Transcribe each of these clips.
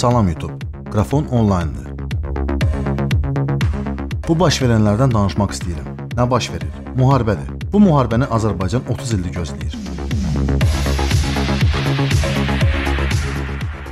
Salam YouTube. Qrafon onlinedır. Bu baş verənlərdən danışmaq istəyirəm. Nə baş verir? Müharibədir. Bu müharibəni Azərbaycan 30 ildir gözləyir.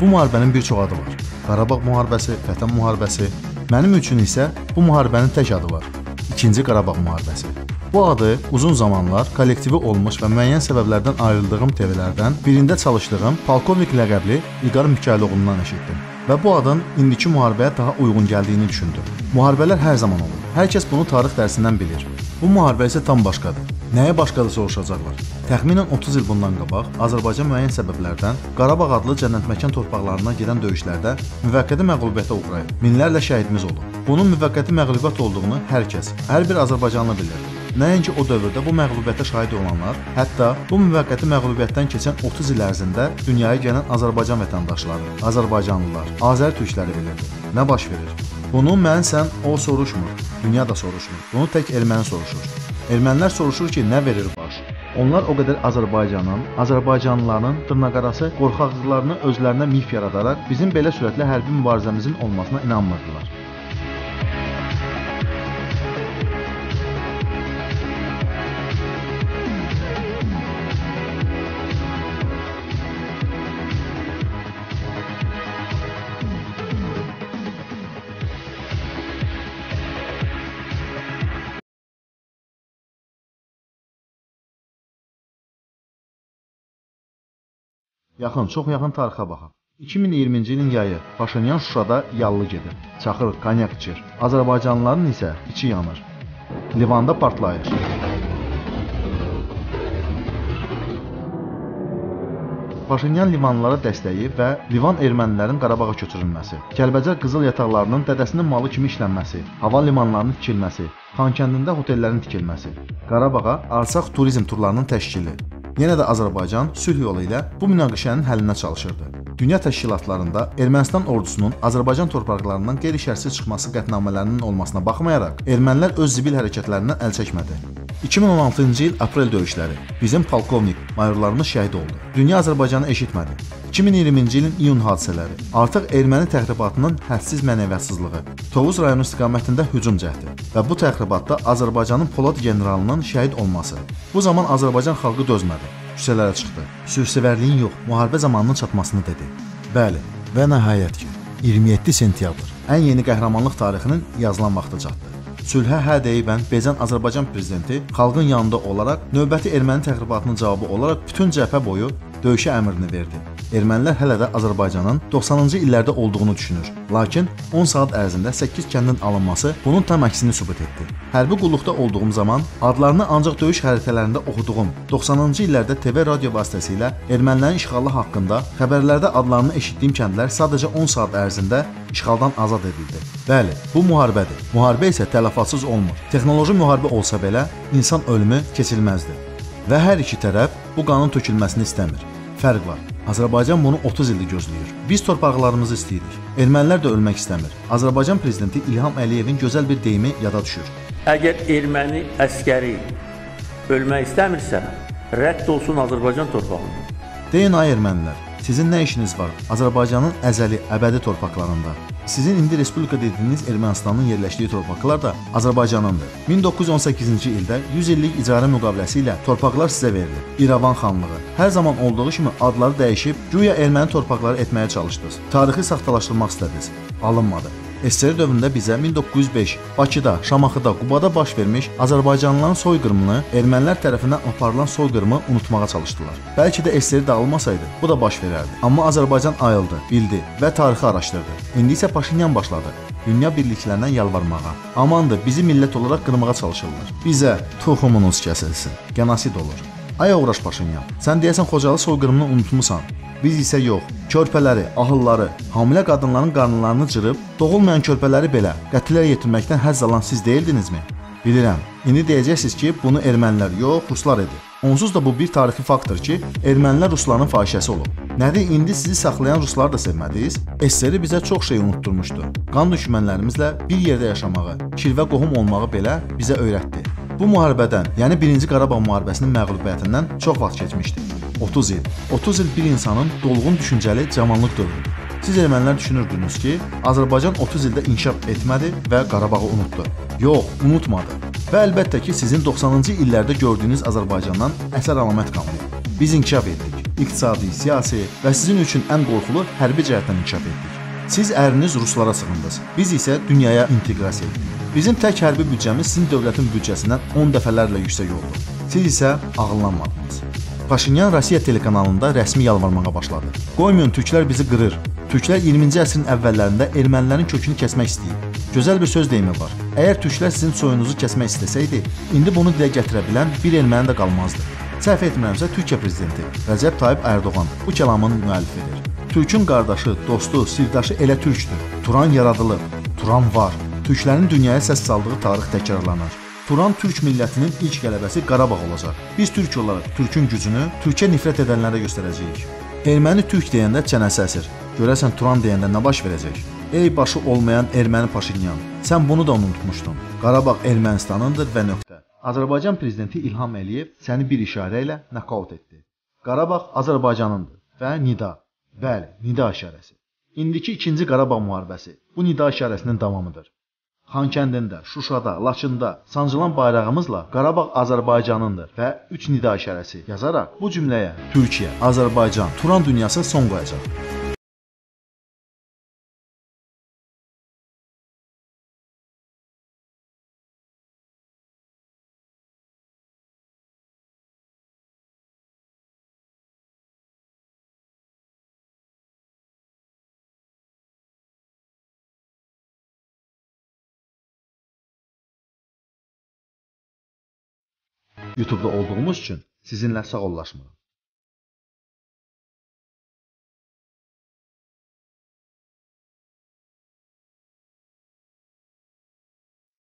Bu müharibənin bir çox adı var. Qarabağ müharibəsi, Vətən müharibəsi. Mənim üçün isə bu müharibənin tək adı var. İkinci Qarabağ müharibəsi. Bu adı uzun zamanlar kollektivi olmuş və müəyyən səbəblərdən ayrıldığım TV-lərdən birində çalışdığım polkovnik ləqəbli İlqar Mikayıloğlundan eşitdim və bu adın indiki müharibəyə daha uyğun gəldiyini düşündüm. Müharibələr hər zaman olur. Hər kəs bunu tarix dərsindən bilir. Bu müharibə isə tam başqadır. Nəyə başqadır soruşacaqlar. Təxminən 30 il bundan qabaq Azərbaycan müəyyən səbəblərdən Qarabağ adlı cənnətməkan torpaqlarına gedən döyüşlərdə müvəqqəti məğlubiyyətə uğrayıb. Minlərlə şəhidimiz olub. Bunun müvəqqəti məğlubiyyət olduğunu hər kəs, hər bir azərbaycanlı bilir. Nəinki o dövrdə bu məğlubiyyətə şahid olanlar, hətta bu müvəqqəti məğlubiyyətdən keçən 30 il ərzində dünyaya gələn Azərbaycan vətəndaşları, azərbaycanlılar, Azər türkləri bilirdi. Nə baş verir? Bunu mən, sən, o soruşmur, dünya da soruşmur. Bunu tək erməni soruşur. Ermənilər soruşur ki, nə verir baş? Onlar o qədər Azərbaycanın, azərbaycanlıların dırnaqarası qorxaqlıqlarını özlərinə mif yaradaraq bizim belə sürətli hərbi mübarizəmizin olmasına inanmırdılar. Yaxın, çox yaxın tarixə baxaq. 2020-ci ilin yayı Paşinyan Şuşada yallı gedir. Çaxır, konyak içir. Azərbaycanlıların isə içi yanır. Livanda partlayır. Paşinyan Livanlılara dəstəyi və Livan ermənilərin Qarabağa köçürülməsi, Kəlbəcər qızıl yataqlarının dədəsinin malı kimi işlənməsi, hava limanlarının tikilməsi, Xankəndində otellərin tikilməsi, Qarabağa Arsax turizm turlarının təşkili. Yenə də Azərbaycan sülh yolu ilə bu münaqişənin həllinə çalışırdı. Dünya təşkilatlarında Ermənistan ordusunun Azərbaycan torpaqlarından qeyri-şərtsiz çıxması qətnamələrinin olmasına baxmayaraq, ermənilər öz zibil hərəkətlərindən əl çəkmədi. 2016-cı il aprel döyüşləri. Bizim polkovnik, mayorlarımız şəhid oldu. Dünya Azərbaycanı eşitmədi. 2020-ci ilin iyun hadisələri. Artıq erməni təxribatının hədsiz mənəviyyətsizliyi. Tovuz rayonu istiqamətində hücum cəhdi və bu təxribatda Azərbaycanın Polad generalının şəhid olması. Bu zaman Azərbaycan xalqı dözmədi. Küçələrə çıxdı. Sülhsevərliyin yox, müharibə zamanının çatmasını dedi. Bəli, və nəhayət ki, 27 sentyabr ən yeni qəhrəmanlıq tarixinin yazılan vaxtı çatdı. Sülhə hə deyibən Bezən Azərbaycan prezidenti xalqın yanında olaraq növbəti erməni təxribatının cavabı olaraq bütün cəbhə boyu döyüşə əmrini verdi. Ermənilər hələ də Azərbaycanın 90-cı illərdə olduğunu düşünür. Lakin 10 saat ərzində 8 kəndin alınması bunun tam əksini sübut etdi. Hərbi qulluqda olduğum zaman adlarını ancaq döyüş xəritələrində oxuduğum 90-cı illərdə TV radio vasitəsilə ermənilərin işğalı haqqında xəbərlərdə adlarını eşitdiyim kəndlər sadəcə 10 saat ərzində işğaldan azad edildi. Bəli, bu müharibədir. Müharibə isə tələfatsız olmur. Texnoloji müharibə olsa belə insan ölümü keçilməzdi. Və hər iki tərəf bu qanın tökülməsini istəmir. Fərq var. Azərbaycan bunu 30 ildir gözləyir. Biz torpaqlarımızı istəyirik. Ermənilər də ölmək istəmir. Azərbaycan prezidenti İlham Əliyevin gözəl bir deyimi yada düşür. Əgər erməni əskəri ölmək istəmirsə, rədd olsun Azərbaycan torpağında. Deyin ay ermənilər, sizin nə işiniz var Azərbaycanın əzəli, əbədi torpaqlarında? Sizin indi Respublika dediyiniz Ermənistanın yerləşdiyi torpaqlar da Azərbaycanındır. 1918-ci ildə 100 illik icarə müqaviləsi ilə torpaqlar sizə verilir. İrəvan xanlığı. Hər zaman olduğu kimi adları dəyişib, güya erməni torpaqları etməyə çalışdınız. Tarixi saxtalaşdırmaq istədiniz. Alınmadı. SSR dövründə bizə 1905 Bakıda, Şamaxıda, Qubada baş vermiş Azərbaycanlıların soyqırımını, ermənilər tərəfindən aparılan soyqırımı unutmağa çalışdılar. Bəlkə də SSR dağılmasaydı, bu da baş verərdi. Amma Azərbaycan ayıldı, bildi və tarixi araşdırdı. İndi isə Paşinyan başladı dünya birliklərindən yalvarmağa. Amandır, bizi millət olaraq qırmağa çalışırlar. Bizə toxumunuz kəsilsin, genosid olur. Ay oğraş Paşinyan, sən deyəsən Xocalı soyqırımını unutmusan. Biz isə yox, körpələri, ahılları, hamilə qadınların qarınlarını cırıb, doğulmayan körpələri belə qətlə yetirməkdən həzz alan siz deyildinizmi? Bilirəm, indi deyəcəksiniz ki, bunu ermənilər yox, ruslar edir. Onsuz da bu bir tarixi faktdır ki, ermənilər rusların fahişəsi olub. Nədir, indi sizi saxlayan rusları da sevmədiniz? SSR bizə çox şey unutturmuşdu. Qan düşmənlərimizlə bir yerdə yaşamağı, kirvə qohum olmağı belə bizə öyrətdi. Bu müharibədən, yəni 1-ci Qarabağ müharibəsinin məğlubiyyətindən çox vaxt keçmişdi. 30 il. 30 il bir insanın dolğun düşüncəli cavanlıq dövrüdür. Siz ermənilər düşünürdünüz ki, Azərbaycan 30 ildə inkişaf etmədi və Qarabağı unutdu. Yox, unutmadı. Və əlbəttə ki, sizin 90-cı illərdə gördüyünüz Azərbaycandan əsər əlamət qalmayıb. Biz inkişaf etdik. İqtisadi, siyasi və sizin üçün ən qorxulu hərbi cəhətdən inkişaf etdik. Siz əriniz ruslara sığındınız. Biz isə dünyaya inteqrasiya etdik. Bizim tək hərbi büdcəmiz sizin dövlətin büdcəsindən 10 dəfələrlə yüksək oldu. Siz isə ağıllanmadınız. Paşinyan Rusiya telekanalında rəsmi yalvarmağa başladı. Qoymayın, türklər bizi qırır. Türklər 20-ci əsrin əvvəllərində ermənilərin kökünü kəsmək istəyib. Gözəl bir söz deyimi var. Əgər türklər sizin soyunuzu kəsmək istəsəydi, indi bunu dilə gətirə bilən bir erməni də qalmazdı. Səhv etmirəmsə, Türkiyə prezidenti Rəcəb Tayyip Erdoğan bu kəlamın müəllifidir. Türkün qardaşı, dostu, sirdaşı elə türkdür. Turan yaradılıb, Turan var. Türklərin dünyaya səs saldığı tarix təkrarlanır. Turan türk millətinin ilk qələbəsi Qarabağ olacaq. Biz türk olaraq türkün gücünü türkə nifrət edənlərə göstərəcəyik. Erməni türk deyəndə çənəsi əsir. Görəsən Turan deyəndə nə baş verəcək? Ey başı olmayan erməni Paşinyan, sən bunu da unutmuşdun. Qarabağ Ermənistanındır və nöqtə. Azərbaycan prezidenti İlham Əliyev səni bir işarə ilə nokaut etdi. Qarabağ Azərbaycanındır və nida. Bəli, nida işarəsi. İndiki ikinci Qarabağ müharibəsi bu nida işarəsinin davamıdır. Xankəndində, Şuşada, Laçında sancılan bayrağımızla Qarabağ Azərbaycanındır və 3 nida işarəsi yazaraq bu cümləyə Türkiyə, Azərbaycan, Turan dünyası son qoyacaq. YouTube'da olduğumuz üçün sizinlə sağollaşmıram.